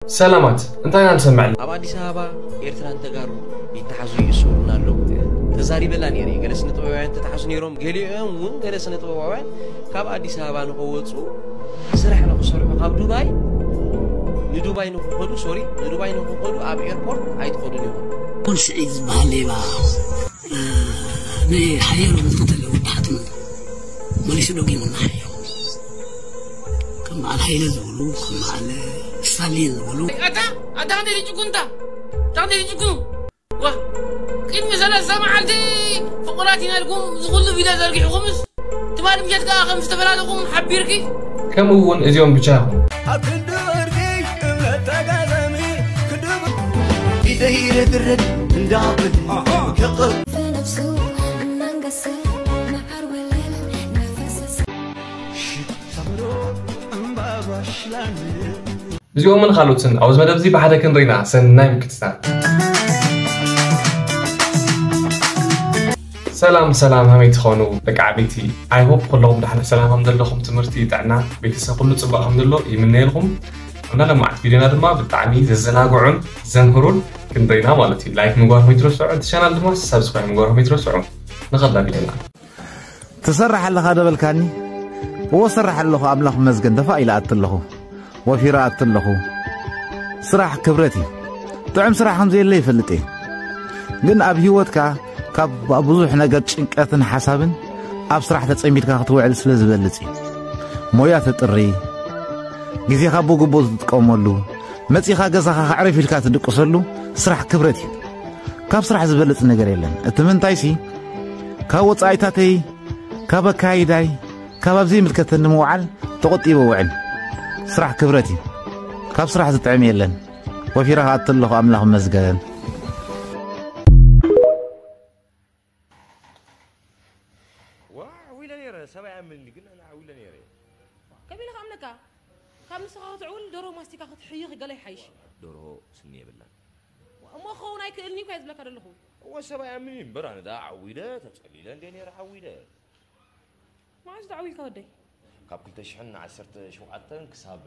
ሰላማት፣ እንታይ ኢና ንሰምዕ? ኣብ ኣዲስ ኣበባ ኤርትራን ተጋሩ ይተሓዙ ይእሰሩን ኣለዉ። ተዛሪበላ ነይረ። ገለ ስነ ጥበባውያን ተተሓዙ ነይሮም። ገሊኦም እውን ገለ ስነ ጥበባውያን ካብ ኣዲስ ኣበባ ንኸወፁ ስራሕ ንኽሰርሑ ካብ ዱባይ ንዱባይ ንኽኸዱ ሶሪ ንዱባይ ንኽኸዱ ኣብ ኤርፖርት ኣይትኸዱን ኢኹም። ኩን ስዒድ ዝበሃል ሌባ ንሓያሎ ምልክት ኣለዎ ብሓትሙ መሊሱ ደጊሙና ሓዮ ከም በዓል ሃይለ ዝበሉ ከም በዓል ስታሊን ዝበሉ ኣታ ኣታ ክንደይ ትጭኩንታ ኣታ ክንደይ ትጭኩኑ ዋ ቅድሚ ሰለስተ መዓልቲ ፍቑራት ኢና ኢልኩም ዝኹሉ ቪድዮ ዘርጊሕኹምስ ትማሊ ምሸት ከዓ ከም ዝተፈላለኹም ሓቢርኪ ከምኡ እውን እዚኦም ብቻ ይኹን ኣብ ክንዲ ወርቂ እምነት ተጋዛሚ ክድብ ኢደይ ረግረግ እንዳብል ክቕብ في نفسه منقسم مع الوليل نفس ሽታ ምሮ እምባባሽላን እዚኦምን ካልኦትን ኣብዚ መደብ እዚ ብሓደ ክንርኢና ሰናይ ምክትታል። ሰላም ሰላም ሃመይ ትኾኑ ደቂ ዓበይቲ? I hope ኩለኹም ዳሕና ሰላም ከም ዘለኹም፣ ትምህርቲ፣ ጥዕና፣ ቤተሰብ ኩሉ ጽቡቕ ከም ዘሎ ይምነየልኩም። ኣብና ለማዓት ቪድዮና ድማ ብጣዕሚ ዘዘናግዑን ዘምህሩን ክንርኢና ማለት እዩ። ላይክ ምግባር ከይትረስዑ፣ እቲ ቻናል ድማ ሳብስክራይብ ምግባር ከይትረስዑ። ንኸዳ ቪድዮና ትሰርሕ ኣለኻ ደበልካኒ? እዎ ሰርሕ ኣለኹ ኣምላኽ መስገን ተፋኢለ ኣት ኣለኹ ወፊረ ኣት ኣለኹ። ስራሕ ክብረት እዩ። ጥዑም ስራሕ ከም ዘየለ ይፈልጥ እየ። ግን ኣብ ህይወትካ ካብ ብዙሕ ነገር ጭንቀትን ሓሳብን ኣብ ስራሕ ተጸሚድካ ክትውዕል ስለ ዝበልጽ እዩ። ሞያ ተጥሪ፣ ግዜኻ ብግቡእ ትጥቀመሉ፣ መጺኻ ገዛኻ ከዕረፍ ኢልካ ትድቅሰሉ ስራሕ ክብረት እዩ። ካብ ስራሕ ዝበልጽ ነገር የለን። እቲ ምንታይሲ ካብ ወጻኢታተይ ካብ ኣካይዳይ ካብ ኣብ ዘይምልከተኒ ምውዓል ተቖጢበ ውዕል። ስራሕ ክብረት እዩ። ካብ ስራሕ ዝጥዕም የለን። ወፊረ ክኣቱ ኣለኹ ኣምላኽ መስገን። ዋ ዓዊለ ነይረ ሰብኣይ ኣምንኒ ግን ኣነ ዓዊለ ነይረ ከመይ ኢለ ክኣምነካ ካብ ንስኻ ክትዕውል ደሮ ማስቲካ ክትሕይኽ ገለ ይሓይሽ ደሮ ስኒ የብላን እሞ ክኸውን ኣይክእልኒ እኳ እየ ዝብለካ ዘለኹ እወ ሰብኣይ ኣምንኒ እምበር ኣነ ዳ ዓዊለ ተጸሊለ እንደ ነይረ ዓዊለ መዓዝ ተዓዊልካ ወደይ ካብ ክልተ ሽሕን ዓሰርተ ሸውዓተን ክሳብ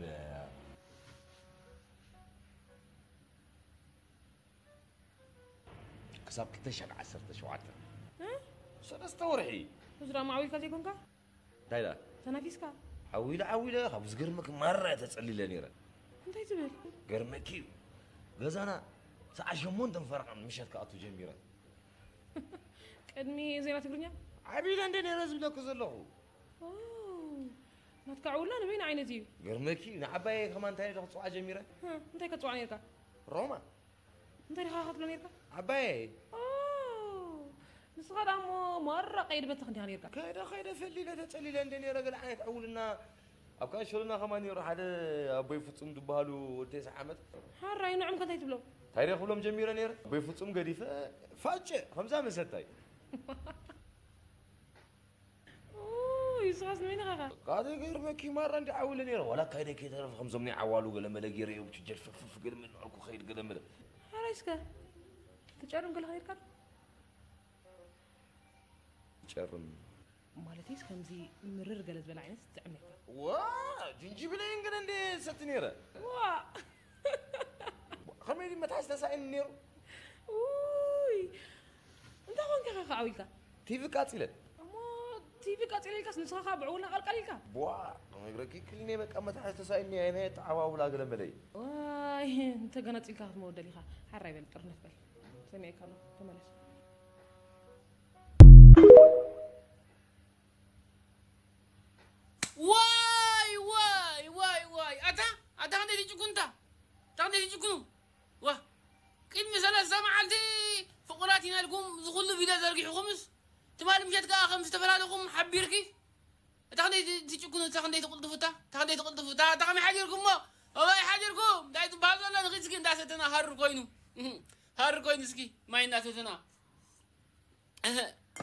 ክሳብ ክልተ ሽሕን ዓሰርተ ሸውዓተን ሰለስተ ወርሒ እዚ ደኣ ማዕዊልካ ዘይኮንካ እንታይ ዳ ተናፊስካ ዓዊለ ዓዊለ ካብ ዝገርመኪ ማራ እየ ተጸሊለ ነይረ እንታይ ትብል ገርመኪ እዩ ገዛና ሰዓ ሸሞንተን ፈረቓን ምሸት ክኣቱ ጀሚረ ቅድሚ ዜና ትግርኛ ዓቢለ እንደ ነይረ ዝብለኩ ዘለኹ ናትካ ዕውላ ንበይን ዓይነት እዩ ገርመኪ ንዓባየ ከማን እንታይ ኢለ ክፅዋዕ ጀሚረ እንታይ ከፅዋዕ ነርካ ሮማ እንታይ ዲኻ ክትብሎ ነርካ ዓባየ ንስኻ ዳሞ ማራ ቀይድ በትኽ እንዲኻ ነርካ ከደ ከይደ ፈሊለ ተፀሊለ እንደ ነረ ገለ ዓይነት ዕውልና ኣብ ካንሸሎና ከማን ነሩ ሓደ ኣቦይ ፍፁም ዝበሃሉ ወዲ ተስዓ ዓመት ሓራይ ንዕም ከንታይ ትብሎም እንታይ ደ ክብሎም ጀሚረ ነረ ኣቦይ ፍፁም ገዲፈ ፋጨ ከምዛ መሰታይ ይስኻስ ንበይንኻ ኻ ካደ ገርመኪ ማራ እንዲ ዓውለ ነረ ዋላ ካይደ ከይተረፈ ከምዞም ናይ ዓዋሉ ገለ መለ ገይረ እዮም ጀልፈፍፍ ገለ መለ ዕኩ ከይድ ገለ መለ ሓራይ እስከ ትጨርም ገለ ኸይድካ ጨርም ማለተይስ ከምዚ ምርር ገለ ዝበለ ዓይነት ትጥዕም ነርካ ዋ ጅንጅብለይን ገለ እንደ ሰቲ ነረ ዋ ከመይ ድዩ መትሓዚ ተሳኢኒ ነሩ ውይ እንታይ ኮንካ ኢኻ ከዓው ኢልካ ቲቪ ቃፂለ እሞ ቲቪ ቀፂለ ኢልካስ ንስኻ ከዓ ብዕውልና ቀልቀል ኢልካ ቧ ነግረኪ ክልኔ በቃ መትሓዚ ተሳኢኒ ኣይነ ተዓዋውላ ገለ መለይ ዋይ እንተገነፂልካ ክትመወደል ኢኻ ሓራይ በል ጥርንፍ በል ሰሚዐካ ኣሎ ተመለስ ዋይ ዋይ ዋይ ዋይ ኣታ ኣታ ክንደይ ትጭኩንታ ኣታ ክንደይ ትጭኩኑ ዋ ቅድሚ ሰለስተ መዓልቲ ፍቑራት ኢና ኢልኩም ዝኹሉ ቪድዮ ዘርጊሕኹምስ ትማሊ ምሸት ከዓ ከም ዝተፈላለኹም ሓቢርኪ እታ ክንደይ ትጭኩኑ እታ ክንደይ ትቕልጥፉ እታ እታ ክንደይ ትቕልጥፉ እታ እታ ከመይ ሓዲርኩም እሞ ኣባይ ሓዲርኩም እንታይ ትበሃል ዘሎ ንኽድ እስኪ እንዳሰተና ሃሩር ኮይኑ ሃሩር ኮይኑ እስኪ ማይ እንዳሰተና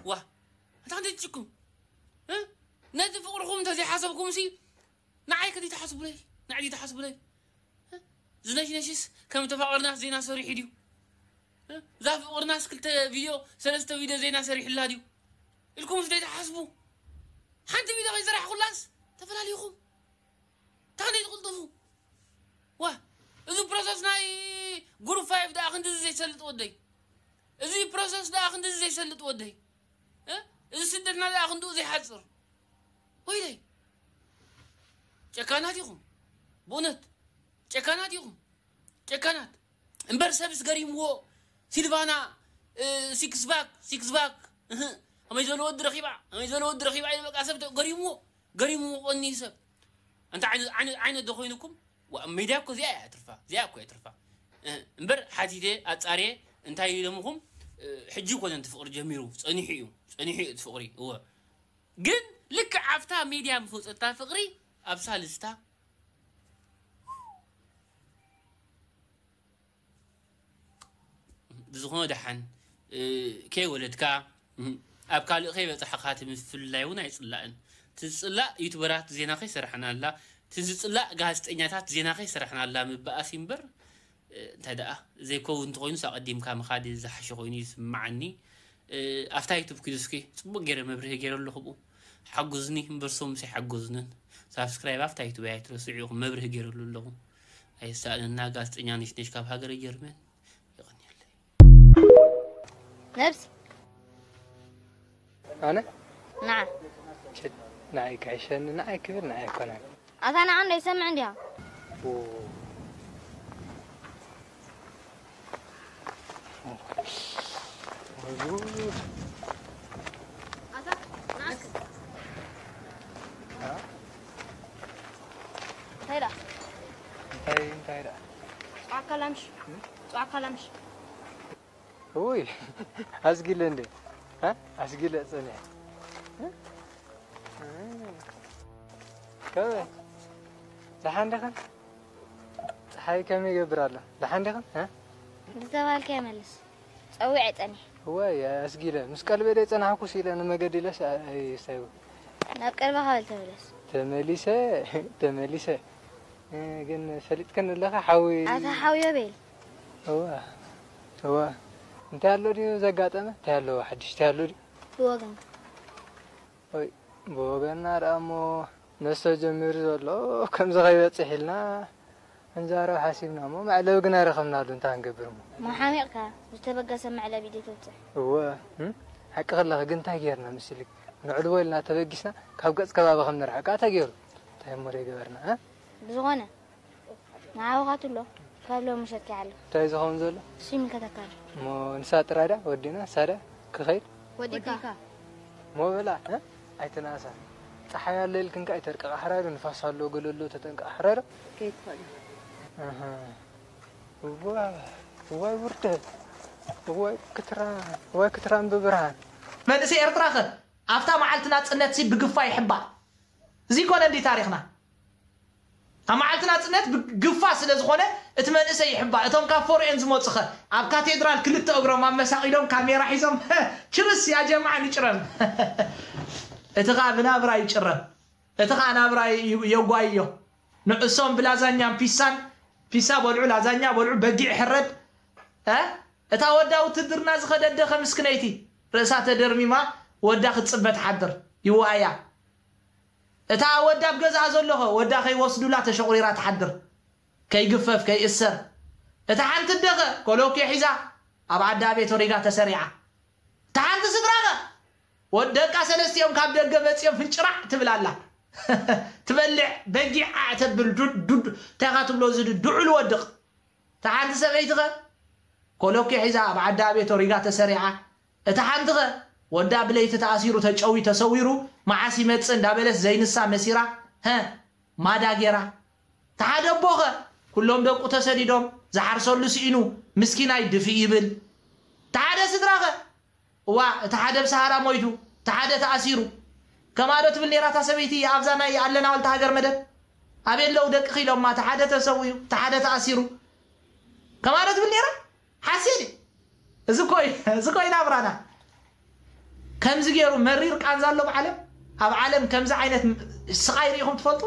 ዋ ኣታ ክንደይ ትጭኩም ነቲ ፍቕርኹም እንተዘይሓሰብኩም ሲ ንዓይ ከ ዘይትሓስቡለይ ንዓይ ዘይትሓስቡለይ ዝነሽነሽስ ከም ተፋቕርናስ ዜና ሰሪሑ ድዩ እዛ ፍቕርናስ ክልተ ቪድዮ ሰለስተ ቪድዮ ዜና ሰሪሑላ ድዩ ኢልኩም ስ ዘይትሓስቡ ሓንቲ ቪድዮ ከይሰራሕኩላስ ተፈላለይኹም ታንደይ ትቕልጥፉ ዋ እዚ ፕሮሰስ ናይ ግሩፕ ፋይቭ ደኣ ክንድዚ ዘይሰልጥ ወደይ፣ እዚ ፕሮሰስ ደኣ ክንድዚ ዘይሰልጥ ወደይ፣ እ? እዚ ስደትና ደኣ ክንድኡ ዘይሓጽር። ወይለይ፣ ጨካናት ኢኹም። ብእውነት ጨካናት ኢኹም። ጨካናት። እምበር ሰብስ ገሪምዎ። ሲልቫና፣ እ፣ ሲክስ ባክ፣ ሲክስ ባክ፣ እህ፣ ከመይ ዝበለ ወዲ ረኺባ፣ ከመይ ዝበለ ወዲ ረኺባ ኢሉ በቃ ሰብ ገሪምዎ። ገሪምዎ ቆኒ ሰብ። እንተ ዓይነት፣ ዓይነት፣ ዓይነት ዶ ኮይኑኩም? ዋ፣ ሜድያ እኮ እዚኣ እያ ትርፋ፣ እዚኣ እኮ እያ ትርፋ። እ፣ እምበር ሓቲተ ኣጻርየ እንታይ ኢሎምኹም? እ፣ ሕጂ ይኮነን እቲ ፍቕሪ ጀሚሩ፣ ጸኒሑ እዩ፣ ጸኒሑ እዩ እቲ ፍቕሪ። እወ። ግን ልክዕ ኣብታ ሜድያ ምስ ወጸታ ፍቕሪ ኣብ ሳልስታ ብዝኾነ ደሓን፣ እ፣ ከይወለድካ፣ እ፣ ኣብ ካልእ ከይበጻሕካ እቲ ምፍልላይ እውን ኣይጽላእን። እቲ ዝጽላእ ዩቱበራት ዜና ከይሰራሕናላ፣ እቲ ዝጽላእ ጋዜጠኛታት ዜና ከይሰራሕናላ ምበኣስ እዩ እምበር፣ እ፣ እንታይ ደኣ ዘይከውን እንተኾይኑስ ኣቐዲምካ ምኻድ ዝሓሸ ኮይኑ ይስምዓኒ። እ፣ ኣብታ ዩቱብ ኪዱ እስኪ ጽቡቕ ገይረ መብርሂ ገይረ ኣለኹ ብኡ። ሓጉዝኒ እምበር ሶምስ ኣይሓጎዝንን። ሳብስክራይብ ኣብታ ዩቱብ ኣይትረስዑ ኢኹም፣ መብርሂ ገይረሉ ኣለኹ። ኣይሳእንና ጋዜጠኛ ነሽነሽ ካብ ሃገረ ጀርመን። የቐንየለይ። ነብሲ። ኣነ? ንዓ። ችድ፣ ንዓይ ካይሸኒ፣ ንዓይ ክብል፣ ንዓይ ኣይኮነን። ኣታ ንዓ እንዶ ይሰምዕ እንዲያ። ቡ-፣ ኣታ ንዓ እስከ። ኣ? እንታይ ደኣ? እንታይ፣ እንታይ ደኣ? ጸዋዕካ ላምሽ። እም? ጸዋዕካ ላምሽ። ውይ፣ ኣስጊለ እንዴ? እ? ኣስጊለ ጽንሕ። እ? ከመይ? ደሓን ዲኽን? ጸሓይ ከመይ ይገብር ኣሎ? ደሓን ዲኽን? እ? ዝተባልካዮ መልስ። ጸዊዐ ጸኒሐ። እዋይ፣ ኣስጊለ። ምስ ቀልበ ደይ ጸናሕኩስ ኢለ ንመገዲ ኢለስ፣ ኣይ፣ ስታይል። ናብ ቀልብኻ በል ተመለስ። ተመሊሰ፣ ተመሊሰ። እ፣ ግን ፈሊጥክን ኣለኻ ሓዊ ኣታ ሓውዮ በል። እዋ፣ እዋ። እንታይ ኣሎ ድዩ ዘጋጠመ? እንታይ ኣሎ ሓድሽ? እንታይ ኣሎ ድዩ? ብወገን። ኦይ፣ ብወገንና ደኣ እሞ ነስተ ጀሚሩ ዘሎ ከምዚ ከይበጽሕ ኢልና እንዛረብ ሓሲብና እሞ መዕለቢ ግን ኣይረኸብናሉ። እንታይ ክንገብር እሞ? እሞ ሓሚቕካ ዝተበገሰ መዕለቢ ደይ ተብጽሕ? እወ፣ እም? ሓቂ ከለኺ ግን እንታይ ጌርና ምስልክ? ንዕልቦ ኢልና ተበጊስና ካብ ገጽ ከባቢ ከም ንርሕቃ ተገይሩ። እንታይ እሞ ደይ ገበርና፣ እ? ብዝኾነ፣ ንዓኻ ትብሎ ካብ ሎሚ ምሸት ከይሓልፍ። እንታይ ዝኸውን ዘሎ? እሱ ይምልከተካ ኣሎ። እሞ ንሳ ጥራይ ድያ ወዲና፣ ንሳ ድያ ክኸይድ? ወዲካ። ወዲካ። እሞ በላ፣ እ? ኣይትንኣሳ። ጸሓይ ኣሎ ኢልክን ከኣ ኣይተርቅቓ፣ ሕራይ ዶ ንፋስ ኣሎ፣ ገለ ኣሎ፣ ተጠንቀቓ፣ ሕራይ ዶ? ከይትኽእል። ኣሃ። እዋ፣ እዋይ ውርደት፣ እዋይ ክትራ-፣ እዋይ ክትራን ብብርሃን። መንእሰይ ኤርትራኸ ኣብታ መዓልቲ ናጽነትሲ ብግፋ ይሕባእ። እዚ ይኮነ እንዲ ታሪኽና። ኣብ መዓልቲ ናጽነት ብ-፣ ግፋ ስለ ዝኾነ እቲ መንእሰይ ይሕባእ። እቶም ካብ ፎርኤን ዝመጹኸ ኣብ ካቴድራል ክልተ እግሮም ኣመሳቒሎም ካሜራ ሒዞም፣ ችርስ ያ ጀማዓ ንጭረም። እቲ ኸኣ ብናብራ ይጭረም። እቲ ኸኣ ናብራ ዩ-፣ የጓይዮ። ንዕሶም ብላዛኛን ፒሳን፣ ፒሳ በልዑ፣ ላዛኛ በልዑ፣ በጊዕ ሕረድ። እ? እታ ወዳ ውትድርና ዝኸደት ደኸ ምስክነይቲ ርእሳ ተደርሚማ ወዳ ክትጽበ ትሓድር። ይዋእያ። እታ ወዳ ኣብ ገዝኣ ዘሎ ኸ ወዳ ከይወስዱላ ተሸቑሪራ ትሓድር። ከይግፈፍ፣ ከይእሰር። እታ ሓንቲ ደኸ ኮሎኬ ሒዛ ኣብ ዓዲ ኣቤት ወሪጋ ተሰሪዓ። እታ ሓንቲ ስድራ ኸ ወ-፣ ደቃ ሰለስቲኦም ካብ ደገ መጺኦም ፍንጭራዕ ትብል ኣላ። ትበልዕ በጊዕ ዓዕ ተብል ዱ-፣ ዱ-፣ እንታይ ኢኻ ትብሎ እዚ ዱ-፣ ድዑል ወድቕ። እታ ሓንቲ ሰበይቲ ኸ ኮሎኬ ሒዛ ኣብ ዓዲ ኣቤት ወሪጋ ተሰሪዓ። እታ ሓንቲ ኸ ወዳ ብለይቲ ተኣሲሩ ተጨውዩ ተሰዊሩ መዓስ ይመጽእ እንዳበለት ዘይንሳ መሲራ፣ ሀ፣ ማዳ ጌራ። እታ ሓደ ኣቦ ኸ ኩሎም ደቁ ተሰዲዶም ዝሓርሰሉ ስኢኑ ምስኪናይ ድፍእ ይብል። እታ ሓደ ስድራ ኸ እዋ፣ እቲ ሓደ ብሰሃራ ሞይቱ፣ እቲ ሓደ ተኣሲሩ። ከማዶ ትብል ነይራ እታ ሰበይቲ ኣብዛ ናይ ኣለና ወልተ ሃገር መደብ። ኣበይ ኣለዉ ደቅኺ ኢሎማ፣ እቲ ሓደ ተሰዊኡ፣ እቲ ሓደ ተኣሲሩ። ከማዶ ትብል ነይራ? ሓሴት እዩ። እዚ እኮ እዩ፣ እዚ እኮ እዩ ናብራና። ከምዚ ገይሩ መሪር ቃንዛ ኣሎ ኣብ ዓለም? ኣብ ዓለም ከምዚ ዓይነት ስቓይ ርኢኹም ትፈልጡ?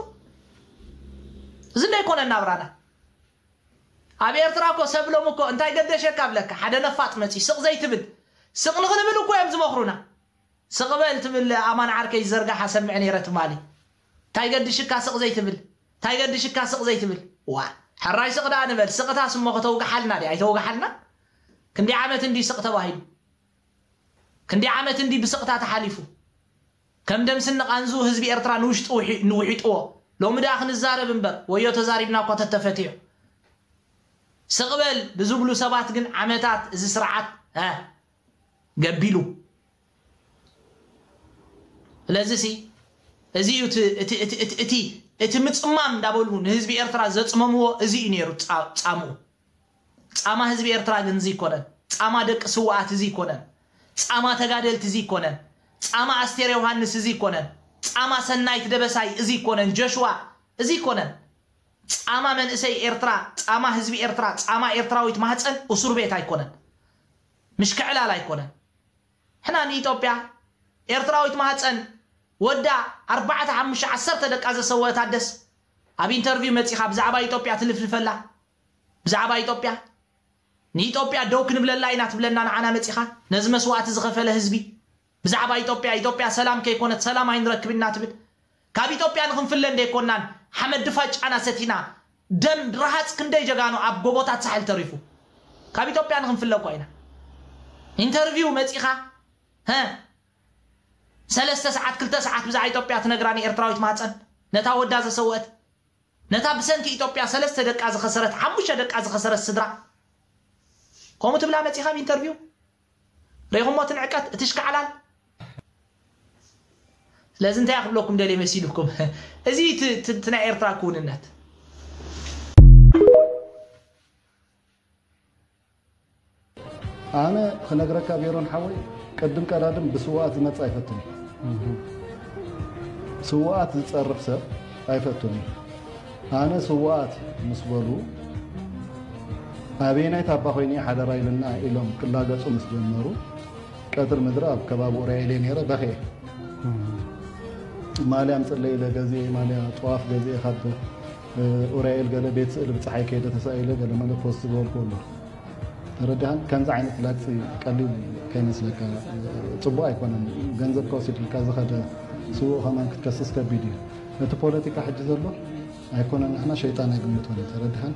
እዚ እንዶ ኣይኮነን ናብራና። ኣብ ኤርትራ እኮ ሰብ ሎም እኮ እንታይ ገደሸካ እብለካ፣ ሓደ ነፋጥ መጺ ስቕ ዘይትብል፣ ስቕ ንኽንብል እኮ እዮም ዝመኽሩና። ስቕ በል ትብል ኣማን ዓርከይ ዝዘርጋሓ ሰምዕ ነይረ ትማሊ። እንታይ ገድሽካ ስቕ ዘይትብል፣ እንታይ ገድሽካ ስቕ ዘይትብል። ዋ፣ ሕራይ ስቕ ደኣ ንበል። ስቕታስ እሞ ከተውግሓልና ድያ ኣይተውግሓልና? ክንደይ ዓመት እንዲ ስቕ ተባሂሉ? ክንደይ ዓመት እንዲ ብስቕታ ተሓሊፉ? ከም ደምስን ንቓንዙ ህዝቢ ኤርትራ ንውሽጡ ውሒ- ንውሒጥዎ። ሎሚ ደኣ ክንዛረብ እምበር፣ ወዮ ተዛሪብና እኮ ተተፈትዮ። ስቕ በል ብዝብሉ ሰባት ግን ዓመታት እዚ ስርዓት፣ እ፣ ገቢሉ። ስለዚ ሲ፣ እዚ እዩ እቲ- እቲ- እቲ- እቲ- እቲ- እቲ ምጽማም እንዳበሉ ንህዝቢ ኤርትራ ዘጽመምዎ፣ እዚ እዩ ነይሩ ጻ- ጻምኡ። ጻማ ህዝቢ ኤርትራ ግን እዚ ይኮነን። ጻማ ደቂ ስውኣት እዚ ይኮነን። ጻማ ተጋደልቲ እዚ ይኮነን። ጻማ ኣስቴር ዮሃንስ እዚ ይኮነን። ጻማ ሰናይት ደበሳይ እዚ ይኮነን። ጆሽዋ እዚ ይኮነን። ጻማ መንእሰይ ኤርትራ፣ ጻማ ህዝቢ ኤርትራ፣ ጻማ ኤርትራዊት ማህጸን እሱር ቤት ኣይኮነን። ምሽክዕላል ኣይኮነን። ሕና ንኢትዮጵያ ኤርትራዊት ማህጸን ወዳ ኣርባዕተ ሓሙሽተ ዓሰርተ ደቃ ዘሰወት ኣደስ ኣብ ኢንተርቪው መጺኻ ብዛዕባ ኢትዮጵያ ትልፍልፈላ። ብዛዕባ ኢትዮጵያ፣ ንኢትዮጵያ ደው ክንብለላ ኢና ትብለና ንዓና መጺኻ፣ ነዚ መስዋእቲ ዝኸፈለ ህዝቢ። ብዛዕባ ኢትዮጵያ፣ ኢትዮጵያ ሰላም ከይኮነት ሰላም ኣይንረክብ ኢና ትብል። ካብ ኢትዮጵያ ንኽንፍለ እንደ ኣይኮናን ሓመድ ድፋጫና ሰቲና፣ ደም ረሃጽ ክንደይ ጀጋኑ ኣብ ጎቦታት ሳሕል ተሪፉ። ካብ ኢትዮጵያ ንኽንፍለ እኮ ኢና። ኢንተርቪው መጺኻ፣ ሀ፣ ሰለስተ ሰዓት ክልተ ሰዓት ብዛዕባ ኢትዮጵያ ትነግራ ንኤርትራዊት ማህጸን፣ ነታ ወዳ ዘሰወት፣ ነታ ብሰንኪ ኢትዮጵያ ሰለስተ ደቃ ዝኸሰረት፣ ሓሙሽተ ደቃ ዝኸሰረት ስድራ። ከምኡ ትብላ መጺኻ ኣብ ኢንተርቪው? ርኢኹሞ እቲ ንዕቀት፣ እቲ ሽካዕላል? ስለዚ እንታይ ክብለኩም ደልየ መሲልኩም? እዚ እቲ- እቲ- እቲ ናይ ኤርትራ ክውንነት። ኣነ ክነግረካ ቤሮን ሓወይ፣ ቅድም ቀዳድም ብስውኣት ዝመጽእ ኣይፈቱን። ስውኣት ዝጸርፍ ሰብ ኣይፈቱን። ኣነ ስውኣት ምስ በሉ ኣበየናይ ታባ ኮይነ ሓደራ ኢልና ኢሎም ክላገጹ ምስ ጀመሩ፣ ቀትር ምድሪ ኣብ ከባቢ ኡራኤል እየ ነይረ፣ በኽየ። ማልያ ኣምጽለይ ኢለ ገዚኤ፣ ማልያ ጥዋፍ ገዚኤ ካብ ኡራኤል ገለ ቤት ስእሊ ብጸሓይ ከይደ ተሳኢለ ገለ መለ ፖስት ዝበልኩ ኣሎ። ተረዳህን? ከምዚ ዓይነት ላግጺ ቀሊል ከይመስለካ፣ ጽቡቕ ኣይኮነን። ገንዘብካ ወሲድልካ ዝኸደ ስዉእ ከማን ክትከስስ ከቢድ እዩ። እቲ ፖለቲካ ሕጂ ዘሎ ኣይኮነን፣ ንሕና ሸይጣን ኣይግምቶን እዩ። ተረዳህን?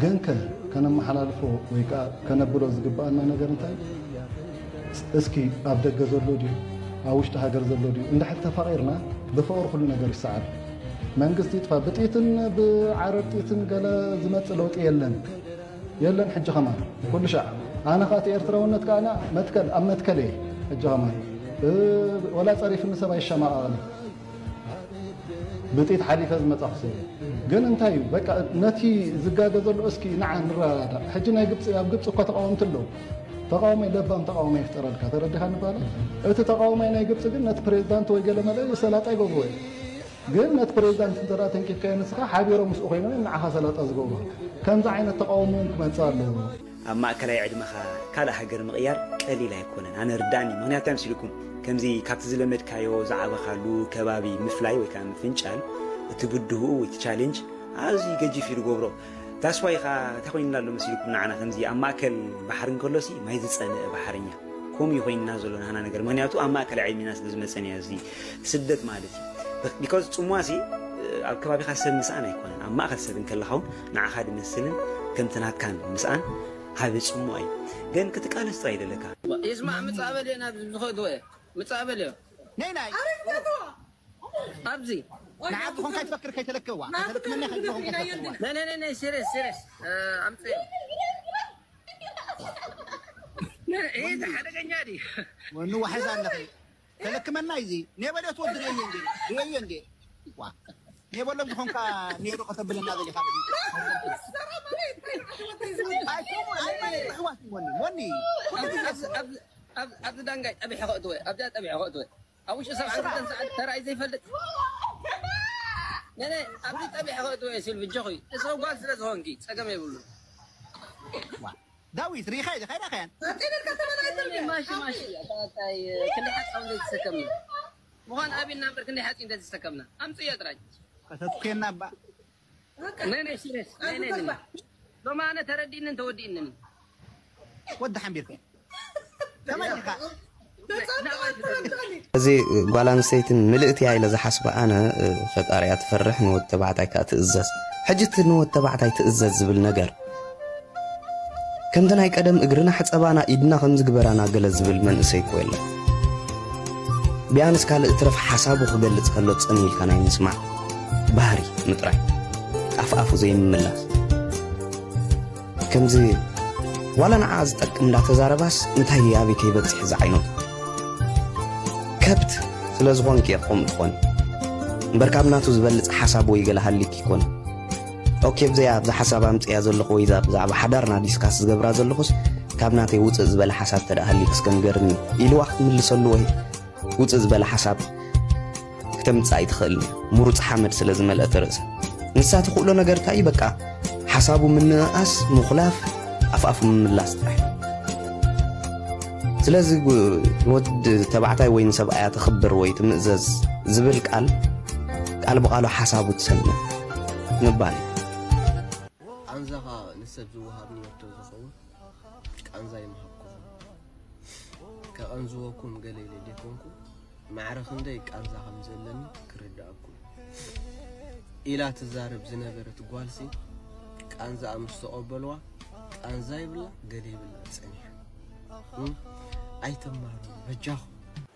ግን ከ ከነመሓላልፎ ወይ ከዓ ከነብሎ ዝግበኣና ነገር እንታይ? እስኪ ኣብ ደገ ዘሎ ድዩ ኣብ ውሽጢ ሃገር ዘሎ ድዩ እንድሕር ተፋቒርና ብፍቕሪ ኩሉ ነገር ይሰዓር። መንግስቲ ይጥፋ ብጥይትን ብዓረር ጥይትን ገለ ዝመፅእ ለውጢ የለን የለን። ሕጂ ከማን ኩሉ ሻዕ ኣነ ከዓ እቲ ኤርትራውነት ከዓ መትከል ኣብ መትከል እየ። ሕጂ ከማን ወላ ፀሪፍኒ ሰብ ኣይሸማቐቕን። ብጥይት ሓሊፈ ዝመጻኹ ሰብ ግን እንታይ እዩ በቃ ነቲ ዝጋገ ዘሎ እስኪ ንዓ ንረዳዳ። ሕጂ ናይ ግብፂ ኣብ ግብፂ እኳ ተቃወምቲ ኣለዉ። ተቃውሞ ለባም ተቃውሞ ይፍጠረልካ ተረዲኻ ንባለ እቲ ተቃውሞ ናይ ግብፂ ግን ነቲ ፕሬዚዳንት ወይ ገለ መለ ሰላጣ ይገብርዎ እዩ። ግን ነቲ ፕሬዚዳንት እንተ ተንኪፍካዮ ንስኻ ሓቢሮም ምስኡ ኮይኖም እዮም ንዓኻ ሰላጣ ዝገብሩ። ከምዚ ዓይነት ተቃውሞ እውን ክመፅእ ኣለዎ። ኣብ ማእከላይ ዕድመኻ ካልእ ሃገር ምቕያር ቀሊል ኣይኮነን። ኣነ ርዳእኒ። ምኽንያቱ እንታይ መሲልኩም? ከምዚ ካብቲ ዝለመድካዮ ዝዓበኻሉ ከባቢ ምፍላይ ወይ ከዓ ምፍንጫል እቲ ብድሆኡ እቲ ቻሌንጅ ኣዝዩ ገጂፍ እዩ ዝገብሮ። That's why ኸዓ እንታይ ኮይንና ኣሎ መሲልኩም ንዓና ከምዚ ኣብ ማእከል ባሕሪ እንከሎሲ ማይ ዝጸንእ ባሕርኛ ከምኡ እዩ ኮይንና ዘሎ ናህና ነገር። ምኽንያቱ ኣብ ማእከል ዕድሜና ስለ ዝመጸና እዩ እዚ ስደት ማለት እዩ። Because ጽምዋ ሲ ኣብ ከባቢኻ ሰብ ምስኣን ኣይኮነን። ኣብ ማእከል ሰብ እንከለኻ እውን ንዓኻ ድመስልን ከምቲ ናትካን ምስኣን ዓቢ ጽምዋ እዩ። ግን ክትቃለስ ጥራይ ደለካ። ይስማዕ ምጻእ በል እየ ናብዚ ዝኸድዎ እየ። ምጻእ በል እየ። ነይ ናይ ኣብዚ ንዓት ዝኾንካ ይትፈክር ከይተለከዋ ከተለክመና ከይትኾንካ ተለክዋ ነይ ነይ ነይ ነይ ሲሪየስ ሲሪየስ ኣምጽእ። ይሄ ሓደገኛ ድዩ? ወኑ ዋሕዛ ኣለኺ ተለክመና እዚ ኔበለት ወዲ ርእየ እንዴ ርእየ እንዴ ዋ ኔበሎም ዝኾንካ ኔሮ ከተብለና ዘሊኻ ኣይኮኑ ኣይኮኑ ኣሕዋት ወኒ ወኒ ኣብዚ ዳንጋይ ጠቢሐ ከእትወ ኣብዚኣ ጠቢሐ ከእትወ ኣብ ውሽጢ ሰብዓን ክልተን ሰዓት ተራእዩ ዘይፈልጥ ነነ ኣብዚ ጠቢሐ ከእትወ ሲል ብጆኺ እሰው ጓል ስለ ዝኾንኪ ጸገም የብሉ ዳዊት ሪኻ ኢለ ካይዳ ካያን ማሺ ማሺ ኣታታይ ክንደይ ሓጻው ዘይተሰከምና ምዃን ኣብና እምበር ክንደይ ሓጺ እንተዝተሰከምና ኣምጽዮ ጥራይ ከተትኩየና እባ ነይ ነይ ሲሪየስ ነይ ነይ ነይ ሎማ ኣነ ተረዲእንን ተወዲእንን ወዲ ሓንቢርከ ተመሊካ እዚ ጓል ኣንስተይቲ ምልእቲ እያ ኢለ ዝሓስባ ኣነ፣ ፈጣሪ እያ ትፈርሕ፣ ንወዲ ተባዕታይ ከኣ ትእዘዝ። ሕጂ እቲ ንወዲ ተባዕታይ ትእዘዝ ዝብል ነገር ከምቲ ናይ ቀደም እግርና ሕጸባና ኢድና ከም ዝግበራና ገለ ዝብል መንእሰይ እኮ የለን። ቢያንስ ካልእ ትረፍ ሓሳቡ ክገልጽ ከሎ ጽን ኢልካ ናይ ምስማዕ ባህሪ ምጥራይ፣ ኣፍ ኣፉ ዘይምምላስ። ከምዚ ዋላ ንዓ ዝጠቅም እንዳተዛረባስ እንታይ ኣበይ ከይበጽሕ ዝዓይነቱ ከብት ስለ ዝኾንኪ እየ ከምኡ ትኾኒ። እምበር ካብ ናቱ ዝበልጽ ሓሳብ ወይ ገለ ሃሊክ ይኮን። ኦኬ፣ ብዘያ ኣብዛ ሓሳብ ኣምጽያ ዘለኹ ወይ እዛ ብዛዕባ ሓዳርና ዲስካስ ዝገብራ ዘለኹስ ካብ ናተይ ውጽእ ዝበለ ሓሳብ ተደኣ ሃሊክ እስከ ንገርኒ ኢልዋ ክትምልሰሉ ወይ ውጽእ ዝበለ ሓሳብ ክተምጽእ ኣይትኽእልን። ምሩጽ ሓመድ ስለ ዝመልአት ርእሳ። ንሳ ትኽእሎ ነገር እንታይ እዩ? በቃ ሓሳቡ ምንእኣስ፣ ምኹላፍ፣ ኣፍኣፉ ምምላስ ጥራሕ። ስለዚ ግ-፣ ንወዲ ተባዕታይ ወይ ንሰብኣያ ተኽብር ወይ ትምእዘዝ ዝብል ቃል፣ ቃል ብቓሉ ሓሳቡ ትሰምዕ ምባል እዩ። ቃንዛኻ ንሰብ ዝወሃብ ንየቶ ዝኸውን ቃንዛ ይምሃብኩም። ከቐንዝወኩም ገለ ኢለ ዘይኮንኩ፣ ማዕረ ክንደይ ቃንዛ ከም ዘለኒ ክርድኣኩም ኢላ ትዛረብ ዝነበረት ጓልሲ፣ ቃንዛኣ ምስ ተቐበልዋ፣ ቃንዛ ይብላ ገለ ይብላ ጸኒሓ። እም? ኣይተማሩ በጃኹም።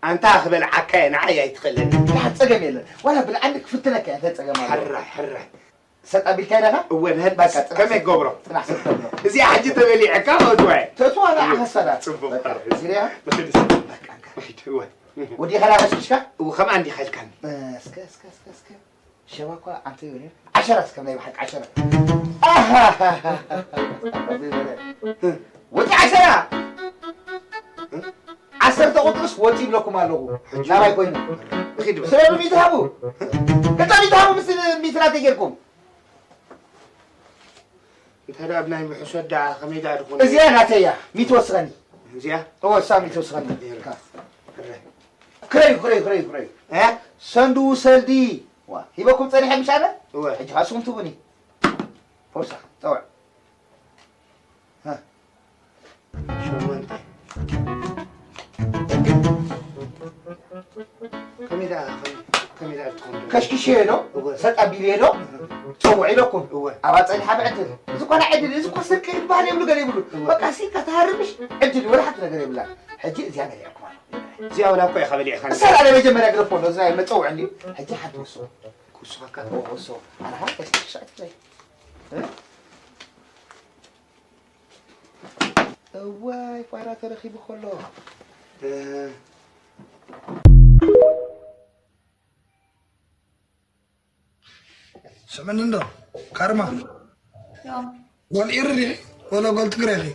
ኣንታ ክበልዓካ እየ፣ ንዓይ ኣይትኽእለኒ። ላ፣ ጸገም የለን። ዋላ ብልዓኒ ክፍትነካ እየ፣ እንታይ ጸገም ኣለዎ? ሕራይ፣ ሕራይ። ሰጥ ኣቢልካ ኢለኻ? እወ፣ ንህልምስ በቃ፣ ጽናሕ ከመይ ሰጥ፣ ገብሮ? ጽናሕ ሰጥ ተብሎ። እዚኣ ሕጂ ተበሊዕካ፣ እወ። ተእትዋ ንዓኻ ሰላ። ጽቡቕ። በቃ፣ ሕራይ። ግርያ? ብኽዲ ሰጥ። በቃ፣ እንካ። ወዲኻ ዳ ቀሽቅሽካ? እወ፣ ከምኣ እንዲኻ ኢልካኒ። እስከ፣ እስከ፣ እስከ፣ እስከ። ሸባ እኳ ኣንተ ይብል። ዓሸራ እስከ ናይ ብሓቂ ዓሸራ። ኣሃሃሃ። ወዲ ዓሸራ። ዓሰርተ ቁጥርስ ወፂ ይብለኩም ኣለኹ። ናባይ ኮይኑ። እኺድ በል። ስለ ሚእቲ ሃቡ። ገጣ ሚእቲ ሃቡ ምስ ሚእቲ ናተይ ጌርኩም። እንታይ ደኣ ኣብ ናይ ምሕሶት ደኣ ከመይ ደኣ ድኾነ? እዚኣ ናተይ እያ። ሚእቲ ወስኸኒ። እዚኣ? እወ፣ እሳ ሚእቲ ወስኸኒ። ይርካ። እረ። ክረዩ፣ ክረዩ፣ ክረዩ፣ ክረዩ። እ? ሰንዱ ሰልዲ። ዋ፣ ሂበኩም ጸኒሐ ምሽ ኣነ? እወ። ሕጂ ኻስኹም ትቡኒ። ፖርሳ፣ ጸውዕ። እ። ሸሞንተ። ከመይ ደኣ፣ ከመይ፣ ከመይ ደኣ ትኾን ዶ? ከሽኪሸዮ ዶ? እወ። ሰጥ ኣቢለዮ ዶ? እህ። ጸውዕ ኢለኩም። እወ። ኣብኣ ጸኒሓ ብዕድል። እዚ እኮ ናይ ዕድል፣ እዚ እኮ ስርቂ ዝበሃል የብሉ፣ ገለ ይብሉ። እወ። በቃ፣ ሲ፣ ከተሃርምሽ ዕድል ወላ ሓንቲ ነገር የብላን። ሕጂ እዚኣ በሊዕኩም ኣሎ። እዚኣ ወላ እኮ ኢኻ በሊዕካ። እሳ ኣለ መጀመርያ ግደፎ ኣሎ፣ እዚ ናይ መጸውዒ እንድዩ። ሕጂ ሓንቲ ወስኹ። ክውስኸካ? እወ፣ ወስኹ። ኣነ ሓንቲ ከሽኪሸ ትብለይ። እ? እዋይ፣ ፋራ ተረኺቡ ከሎ። እ። ስምዕኒ እንዶ፣ ካርማ። ያው። ጓል ኤሪ ዲኺ? ወላ ጓል ትግራይ ኢኺ?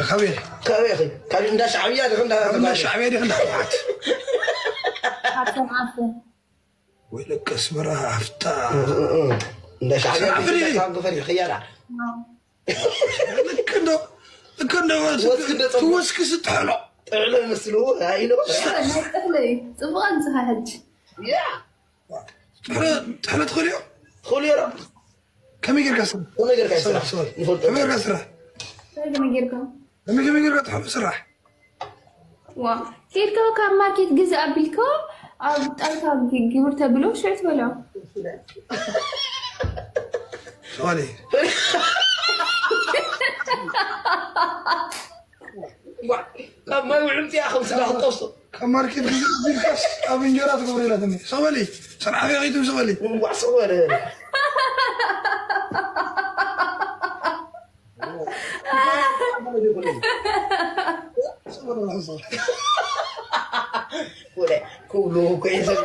ካበይ ኢኺ? ካበይ ኢኺ? ካብ እንዳ ሻዕብያ ዲኺ? እንዳ ካብ እንዳ ሻዕብያ ዲኺ? እንዳ ህወሓት? ዓርሰን ዓርሰን። ወይ ደቂ ኣስመራ ሃፍታ። እ፣ እ፣ እ። እንዳ ሻዕብያ ሰላም ዲኺ? ፍሪዲ። ካብ ግፈር ኢኺ ያላ። ያው። ልክ እንዶ፣ ልክ እንዶ ወስኪ እንደ ጸጉር። ትወስኪ ስትሕሎ። ጥዕሎ ይመስሉ፣ ኣይ ነው። ናይ ጥሕሎ እዩ። ጽቡቕ ኣምጽኻ ሕጂ። ያ። ጥሕሎ፣ ጥሕሎ ትኽእልዮ? ትኽእልዮ ዶ? ከመይ ጌርካ ስራሕ? ከመይ ጌርካ ስራሕ? ስራሕ፣ ስራሕ። ንፈልጦ። ከመይ ጌርካ ስራሕ? ከመይ ከመይ ጌርካ? ከመይ ከመይ ጌርካ ጥሕሎ ስራሕ? ዋ፣ ኬድካ ካብ ማርኬት ግዛእ ኣቢልካ ኣብ ጣይታ ግ-፣ ግብር ተብሎ ሽዑ ትበልዖ። ሶሪ። ዋ፣ ካብ ማይ ውዕምቲ እያ ከም ስጋ ክትጠብሶ። ካብ ማርኬት ግዛእ ኣቢልካስ ኣብ እንጀራ ትገብሮ ኢላትኒ። ሰበሊ፣ ሰንዓፈ ቂትም ሰበሊ። ዋ፣ ሰበሊ። ክብሉ እኮ እዩ ሰብ።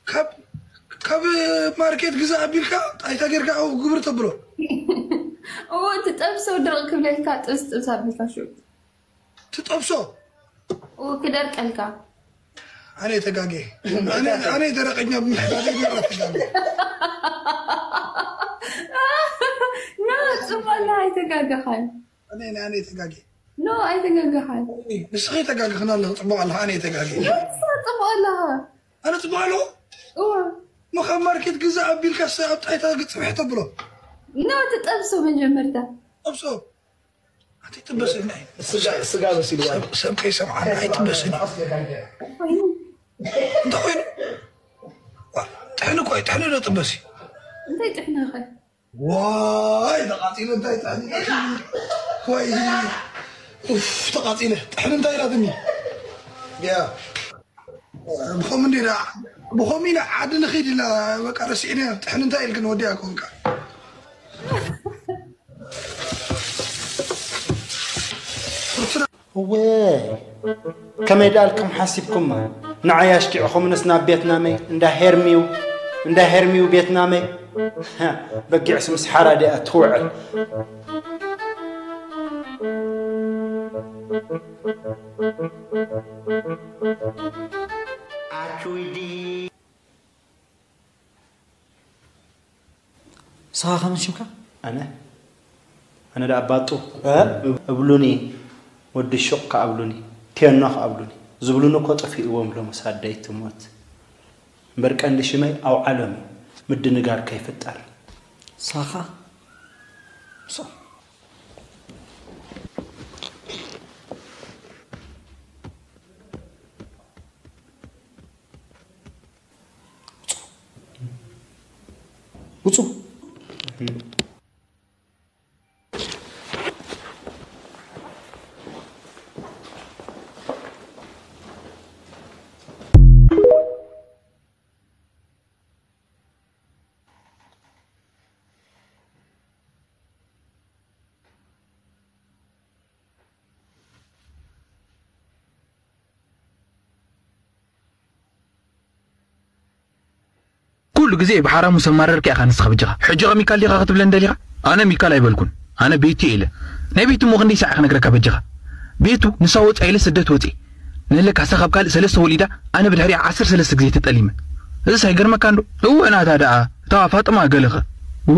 ካብ፣ ካብ ማርኬት ግዛእ ኣቢልካ ጣይታ ጌርካ ኣብኡ ግብር ተብሎ። እዎ፣ ትጠብሶ ድርቕ ክብለልካ ጥብስ ጥብስ ኣቢልካ ሽዑ። ትጠብሶ? እዎ፣ ክደርቀልካ። ኣነ ተጋጌ። ኣነ፣ ኣነ ደረቀኛ ብምሕዳር ደረቅ ተጋጌ። ኖ፣ ጽቡቅ ኣለኻ፣ ኣይተጋገኻን። ኣነ፣ ኣነ፣ ኣነ ተጋጌ። ኖ፣ ኣይተጋገኻን። ንስኺ ተጋግኽና ኣለኺ፣ ጽቡቅ ኣለኻ፣ ኣነ ተጋጌ። ንስኻ ጽቡቅ ኣለኻ። ኣነ ጽቡቅ ኣለኹ? እወ። እሞ ካብ ማርኬት ግዛእ ኣቢልካ ሰ-፣ ኣብ ጣይታ ግጽብሕ ተብሎ? ኖ፣ ትጠብሶ መጀመርታ። ጠብሶ። ኣይትጥበስኒ። ስጋ፣ ስጋ መሲልዋ። ሰብ፣ ሰብ ከይሰምዓና ኣይጥበስኒ። እንታይ ኮይኑ? ዋ፣ ጥሕኒ እኮ እዩ፣ ጥሕኒ ዶ ጥበስ እዩ? እንታይ ጥሕኒ ኸ? ዋይ፣ ተቓጺለ፣ እንታይ ጥሕኒ? ወይ፣ ኡፍ፣ ተቓጺለ። ጥሕኒ እንታይ ኢላትኒ? ያ። ብኸም እንዲ ኢላ፣ ብኸም ኢላ ዓዲ ንኺድ ኢላ፣ በቃ ረሲዕኒ። ጥሕኒ እንታይ ኢልክን ወዲያ ኮንካ? እወ፣ ከመይ ደኣልኩም ሓሲብኩማ? ንዓይ ኣሽኪዕኹምንስ ናብ ቬትናመይ፣ እንዳ ሄርሚው፣ እንዳ ሄርሚው ቬትናመይ። በጊዕስ ምስ ሓራ ዲኣ ትውዕል። ኣቹይዲ። ንስኻ ከመን ሽምካ? ኣነ? ኣነ ደኣ ባጡ። እ? እብሉኒ፣ ወዲ ሹቕ ከኣ እብሉኒ፣ ቴኖ ከኣ እብሉኒ። ዝብሉኒ እኮ ጠፊእዎም ሎምስ ኣደይ ትሞት። እምበር ቀንዲ ሽመይ ኣውዓሎም እዩ፣ ምድንጋር ከይፍጠር። ንስኻ? ንሶም። ውጹ። ኩሉ ግዜ ብሓራሙ ሰማረርካ ኢኻ ንስኻ በጃኻ። ሕጂ ኸ ሚካል ዲኻ ክትብለኒ ደሊኻ? ኣነ ሚካል ኣይበልኩን። ኣነ ቤቲ ኢለ። ናይ ቤቲ እሞ ክንደይ ሰዓት ክነግረካ በጃኻ? ቤቱ ንሳ ወጻ ኢለ ስደት ወጺ። ነለካ እሳ ካብ ካልእ ሰለስተ ወሊዳ፣ ኣነ ብድሕሪኣ ዓሰርተ ሰለስተ ግዜ ተጠሊመ። እዚስ ኣይገርመካን ዶ? እወ ናታ ደኣ፣ እታ ፋጥማ ገለኸ?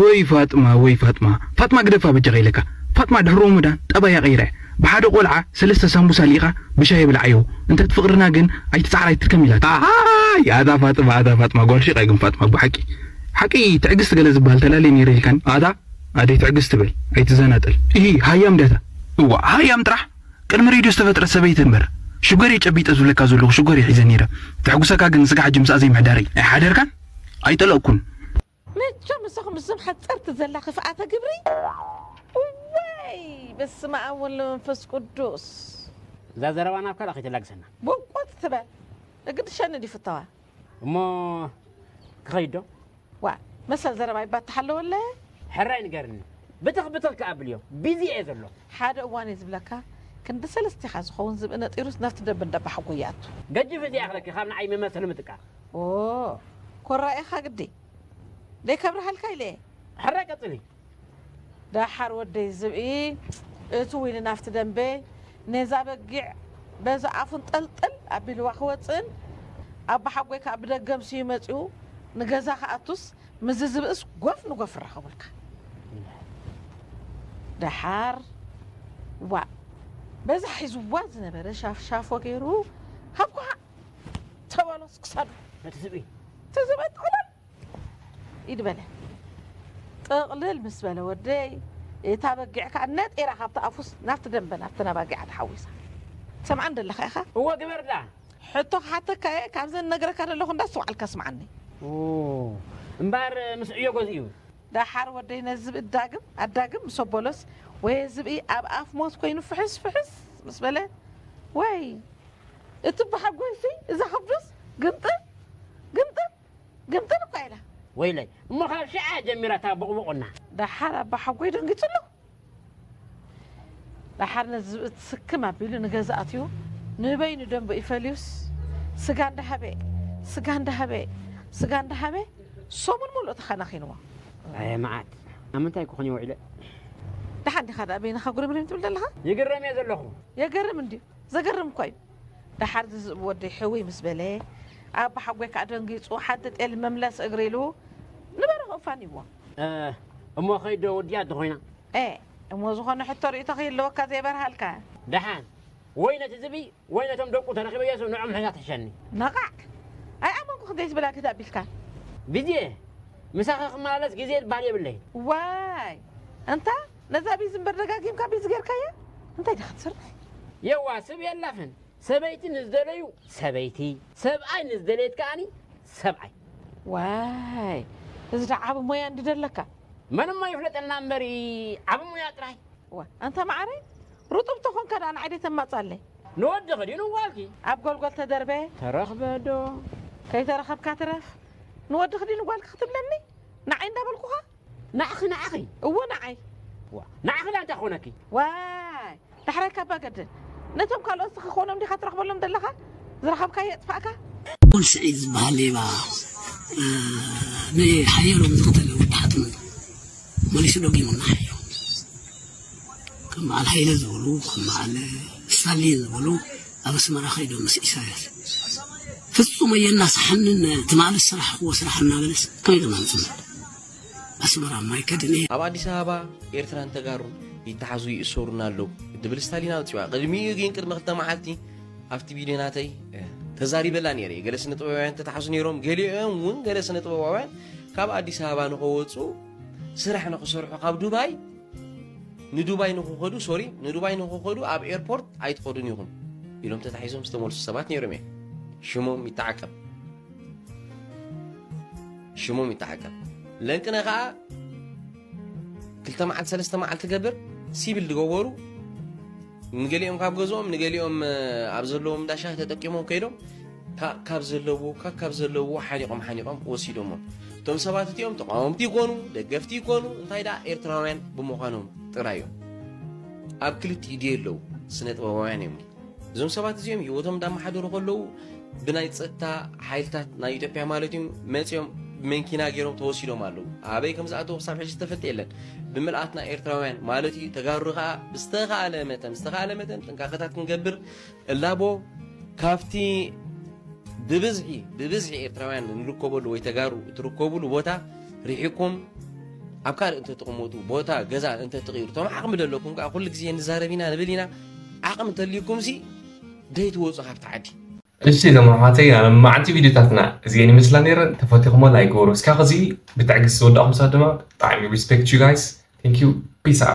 ወይ ፋጥማ፣ ወይ ፋጥማ። ፋጥማ ግደፋ በጃኻ ኢለካ። ፋጥማ ድሕሪ ሮሞዳን ጠባያ ቀይራ እያ። ብሓደ ቆልዓ ሰለስተ ሳምቡሳ ልኢኻ ብሻሂ የብልዓዮ። እንተ ፍቕርና ግን ኣይትጽዓር ኣይትድከም ኢላታ። ኣሃይ፣ ኣታ ፋጥማ፣ ኣታ ፋጥማ፣ ጓል ሹቕ እያ ግን ፋጥማ፣ ብሓቂ። ሓቂ ትዕግስቲ ገለ ዝበሃል ተላልየ ነይረ ኢልካኒ። ኣታ ኣደይ ትዕግስቲ በል፣ ኣይትዘናጠል። ኢሂ፣ ሃያም ድያታ? እዋ፣ ሃያም ጥራሕ። ቅድሚ ሬድዮ ዝተፈጥረት ሰበይቲ እምበር። ሽጎርየ ጨቢጠ ዝብለካ ዘለኹ ሽጎርየ ሒዘ ነይረ። ተሕጉሰካ ግን ንስጋ ሕጂ ምስኣ ዘይምሕዳረይ። ኣይሓደርካን? ኣይጠለቕኩን። መቸም ንስኹም እዞም ሓፀርቲ ዘላ ክፍኣተ ግብሪ። እወይ፣ በስመ ኣብ ወወልድ ወመንፈስ ቅዱስ። እዛ ዘረባ ናብ ካልእ ከይተላግሰና። ብቁፅ ትበል። እግዲ ሸኒ ድዩ ፍተዋ? እሞ ክኸይድ ዶ? ዋ፣ መሰል ዘረባ ይባትሕ ኣለወለ። ሕራይ ንገርኒ። ብትኽ ብትኽ ከኣ ኣብልዮ። ቢዚ እየ ዘሎ። ሓደ እዋን እየ ዝብለካ፣ ክንዲ ሰለስቲኻ ዝኸውን ዝብኢ ነጢሩስ ናብቲ ደቢ እንዳ ኣባሓጎይ ይኣቱ። ገጅፍ እዚ ኣኽለኪ ካብ ንዓይ መመሰሊ ምጥቃ። ኦ፣ ኮራኢኻ ግዲ። ደይ ከብርሃልካ ኢለ እየ። ሕራይ ቀጽሊ። ደሓር ወደይ ዝብኢ እትው ኢሉ ናብቲ ደንበ ነዛ በጊዕ በዛ ኣፉ እንጠልጠል ኣቢልዋ ክወጽእን ኣባሓጎይ ከኣ ብደገ ኣምስዩ መጺኡ ንገዛ ክኣቱስ ምስዚ ዝብእስ ጎፍ ንጎፍ ይራኸቡልካ። ደሓር ዋእ በዛ ሒዝዋ ዝነበረ ሻፍሻፎ ገይሩ ሃብኩሃ ተበሎስ ክሳዱ ነቲ ዝብኢ። እቲ ዝብኢ ጥቕልል ኢድ በለ። ጥቕልል ምስ በለ ወደይ፣ እታ በጊዕ ከኣ ነጢራ ካብቲ ኣፉስ ናብቲ ደንበ ናብተን ኣባጊዓ ተሓዊሳ። ትሰምዓኒ ደለኻ ኢኻ? እወ፣ ግበር ደኣ። ሕቶ ክሓተካ እየ፣ ካብዘን ነግረካ ደለኹ እንዳ ኣስተውዓልካ ስምዓኒ። ኦ፣ እምበኣር ምስ ዕዮ ገዝኡ። ደሓር ወደይ ነዚ ዝብኢ ዳግም ኣዳግም ምስ ኣበሎስ፣ ወይ ዝብኢ ኣብ ኣፍ ሞት ኮይኑ ፍሕስ ፍሕስ ምስ በለ፣ ወይ እቲ ብሓጎይሲ እዛ ከብዱስ ግምጥል ግምጥል ግምጥል እኳ ኢላ። ወይለይ፣ እሞ ካብ ሽዓ ጀሚራ እታ ቦቕቦቑና። ደሓር ኣባ ሓጎይ ደንጊጹ ኣሎ። ደሓር ነዚ ዝብኢ ትስክም ኣቢሉ ንገዛ ኣትዩ፣ ንበይኑ ደንበ ይፈልዩስ፣ ስጋ እንዳሃበ፣ ስጋ እንዳሃበ፣ ስጋ እንዳሃበ፣ ሰሙን ሙሉእ ተኸናኺንዎ። ኣየ መዓት፣ ኣብ ምንታይ ክኾን እየ ውዒለ? ደሓን ዲኻ ደኣ በይንኻ ጉርምሪም ትብል ዘለኻ? ይግረም እየ ዘለኹ። የገርም እንድዩ፣ ዘገርም እኳ እዩ። ደሓር ዝዝእብ ወደይ ሕውይ ምስ በለ፣ ኣባ ሓጎይ ከኣ ደንጊጹ፣ ሓንቲ ጤል መምለስ እግሪ ኢሉ ንበረኸ እፋንይዎ። እ፣ እሞ ኸይዶ ወዲኣ እንተኾይና? ኤ፣ እሞ ዝኾነ ሕቶ ርእይቶ ከይህልወካ ዘይበርሃልካ? ደሓን፣ ወይ ነቲ ዝብኢ፣ ወይ ነቶም ደቁ ተረኺበ የሱ ንዖም ሕዛ ትሕሸኒ። ነቓዕ! ኣይኣመንኩ ክንደይ ትብል ኣግህድ ኣቢልካ? ቢዝየ፣ ምሳኺ ክመላለስ ግዜ ዝበሃል የብለይን። ዋይ! እንታ ነዛ ቢዝ እምበር ደጋጊምካ ቢዝ ጌርካያ? እንታይ ዲኻ ትሰርሕ? የዋ ሰብ የላፍን። ሰበይቲ ንዝደለዩ ሰበይቲ፣ ሰብኣይ ንዝደለየት ከኣኒ ሰብኣይ። ዋይ፣ እዚ ዳ ዓቢ ሞያ እንድደለካ። መን እሞ ይፍለጠልና እምበሪ ዓቢ ሙያ ጥራይ። ዋ፣ ኣንታ መዓረይ፣ ርጡብ ተኾንካ ዳ ንዓይ ዶ ተማጻለይ? ንወድኺ ድዩ ንጓልኪ? ኣብ ጎልጎል ተደርበ። ተረኽበ ዶ? ከይተረኸብካ ትረፍ። ንወድኺ ድዩ ንጓልኪ ክትብለኒ? ንዓይ እንዳበልኩኻ? ንዓኺ ንዓኺ። እዎ ንዓይ። ዋ፣ ንዓኺ ዳ እንታይ ክኾነኪ? ዋይ፣ ዳሕራይ ካባ ገድል። ነቶም ካልኦት ክኾኖም ዲኻ ትረኽበሎም ዘለኻ? ዝረኸብካዮ የጥፋእካ? ፖል ስዒድ ዝበሃል ሌባ ንሓየሎም ዝቐተለ ወዲ ሓጥሙ መሊሱ ደጊሙና ሓየሎም። ከም በዓል ሃይለ ዝበሉ ከም በዓል ስታሊን ዝበሉ ኣብ ኣስመራ ከይዶም ምስ ኢሳያስ ፍጹም ኣየናስሓንን ትማሊ ዝሰራሕክዎ ስራሕ እናበለስ ከመይ ገና ንጽምድ ኣስመራ ማይ ከድነ ኣብ ኣዲስ ኣበባ ኤርትራን ተጋሩን ይተሓዙ ይእሰሩን ኣለዉ ትብል ስታሊን ኣውፂዋ። ቅድሚኡ ግን ቅድሚ ክልተ መዓልቲ ኣብቲ ቪድዮ ናተይ ተዛሪበላ ነይረ። ገለ ስነ ጥበባውያን ተታሕዙ ነይሮም። ገሊኦም እውን ገለ ስነ ጥበባውያን ካብ ኣዲስ ኣበባ ንኸወፁ ስራሕ ንኽሰርሑ ካብ ዱባይ ንዱባይ ንኽኸዱ ሶሪ ንዱባይ ንኽኸዱ ኣብ ኤርፖርት ኣይትኸዱን ኢኹም ኢሎም ተታሒዞም ዝተመልሱ ሰባት ነይሮም እዮም። ሽሞም ይተዓቀብ ሽሞም ይተዓቀብ። ለንቅነ ከዓ ክልተ መዓልቲ ሰለስተ መዓልቲ ገብር ሲቪል ዝገበሩ ንገሊኦም ካብ ገዝኦም ንገሊኦም ኣብ ዘለዎም እንዳሻህ ተጠቂሞም ከይዶም ካብ ዘለዎ ካብ ካብ ዘለዎ ሓኒቆም ሓኒቆም ወሲዶሞ። እቶም ሰባት እቲኦም ተቃወምቲ ይኮኑ ደገፍቲ ይኮኑ እንታይ ደኣ ኤርትራውያን ብምዃኖም ጥራይ እዮም። ኣብ ክልቲኡ ድየ ኣለዉ ስነ ጥበባውያን እዮም። እዞም ሰባት እዚኦም ህይወቶም እንዳመሓደሩ ከለዉ ብናይ ፀጥታ ሓይልታት ናይ ኢትዮጵያ ማለት እዩ መፂኦም ብመንኪና ገይሮም ተወሲዶም ኣለዉ። ኣበይ ከም ዝኣተዉ ክሳብ ሕጂ ዝተፈልጠ የለን። ብምልኣትና ኤርትራውያን ማለት እዩ ተጋሩ ከዓ ብዝተኻእለ መጠን ዝተኻእለ መጠን ጥንቃቐታት ክንገብር እላቦ ካብቲ ብብዝሒ ብብዝሒ ኤርትራውያን ንርከበሉ ወይ ተጋሩ እትርከብሉ ቦታ ርሒኩም ኣብ ካልእ እንተትቕመጡ ቦታ ገዛ እንተትቕይሩ እቶም ዓቕሚ ዘለኩም ከዓ ኩሉ ግዜ ንዛረብ ኢና ንብል ኢና። ዓቕሚ እንተልዩኩም ሲ ደይትወፁ ካብቲ ዓዲ። እሺ እዞም ኣሕዋተይ ኣነ መዓልቲ ቪድዮታትና እዚአን ይመስላ ነይረን። ተፈቲኹሞ ላይክ ግበሩ እስካ። ከዚ ብትዕግስቲ ዝወዳእኩም ሰባት ድማ ብጣዕሚ respect you guys. Thank you. Peace out.